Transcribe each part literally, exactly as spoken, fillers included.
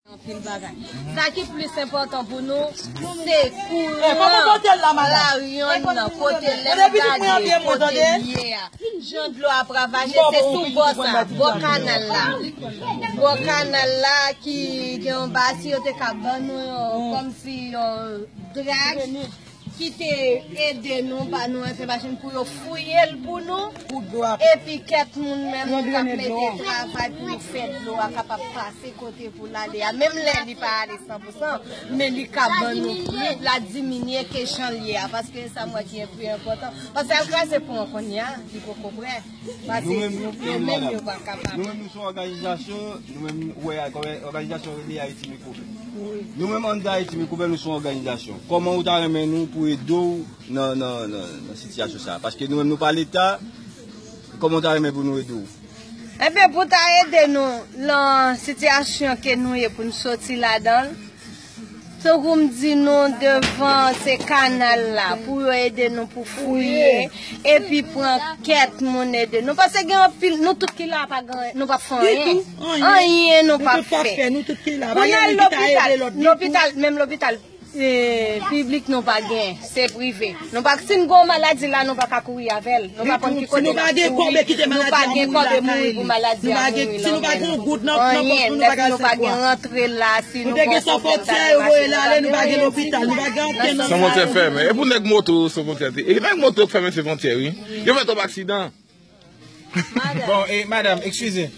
Anpil bagay. Sa ki plis enpòtan pou nou, se kouran, laryonn nan, kote lè m gade, kote l ye a. Jan dlo ap ravaje, se sou bò sa, bò kanal la. Bò kanal la ki gen yon bati, yo te ka ban nou yon, kòmsi yon drag ki te ede nou, ba nou enfe machin pou yo fouye l pou nou. Epi kèk moun menm ki t ap mete travay pou fè dlo a kapab pase kote pou l ale a. Menm lè li pa ale san pou san, men li ka ban nou plis, l a diminye ke jan l ye a. Paske sa m wè ki pi enpòtan. Paske al kraze pon an kounye a, li poko prè. Paske yo menm yo pa kapab. Nou menm, nou se yon òganizasyon, nou menm, ou wè, kòm òganizasyon rele Ayiti Mekwoben. Nou menm anndan Ayiti Mekwoben, nou se yon òganizasyon. Kòman ou ta renmen nou pou ede w nan, nan, nan, nan sitiyasyon sa a? Paske nou menm, nou pa Leta, kòman ou ta renmen pou nou ede w? Ebyen, pou ta ede nou nan sitiyasyon ke nou ye, pou n soti ladan l, tankou m di nou devan se kanal la, pou yo ede nou pou fouye, epi pran kèk moun ede nou. Paske gen anpil, nou tout ki la pa gen, nou p ap fè anyen. Anyen nou p ap fè. Pou n al lopital, lopital, menm lopital, eh, piblik nou pa gen, se prive. Nou pa, si n gen yon maladi la, nou pa ka kouri avè l. Nou pa konn ki kote n ap kouri. Nou pa gen kote mouri pou maladi a mouri nan men nou. Anyen, nou pa gen rantre la, si nou gen yon pwoblèm, nou pa gen lopital, nou pa gen anyen. San fwontyè fèmen. E pou nèg moto, san fwontyè te. E nèg moto k fèmen se fwontyè, wi. Yo fè twòp aksidan. Bon, e madanm, eskize.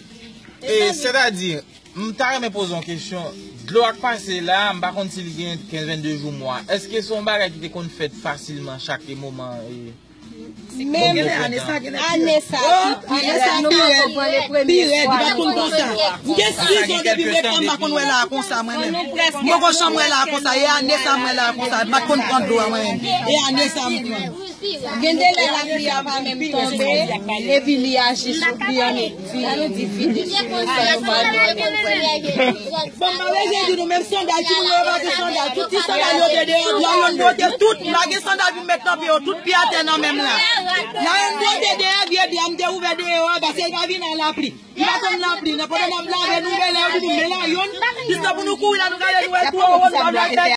E, sètadi, m ta renmen poze yon kesyon. Dlo a k pase la, m pa konn si li gen kenz, vennde jou, mwa. Èske se yon bagay ki te konn fèt fasilman chak moman, e, menm ane sa, ane sa, nou poko pran le premye fwa. M gen sis zan depi m ret la, m pa konn wè la konsa, mwen menm. M poko janm wè la konsa. E ane sa m wè la konsa. M pa t konn pran dlo a, mwen menm. E ane sa m pran. Gen de lè lapli a pa menm tonbe, epi li aji sou pye an, epi li vide sou yo, sa yo pa nan anyen. Bon, m pa bezwen di nou, menm sandal, timoun yo pa gen sandal, tout ti sandal yo te deyò, dlo a yo bwote tout, m pa gen sandal pou m met nan pye yo, tout pye atè nan men m la. Dlo a yo bwote deyò, vye dlo a m te ouvè deyò a, paske l pa vin ak lapli. Li pa tann lapli, nan pandan n ap lave nou, men lè yo di nou, men la yonn, jis nan pou nou kouri la, nou gade nou wè dlo, nou pa vle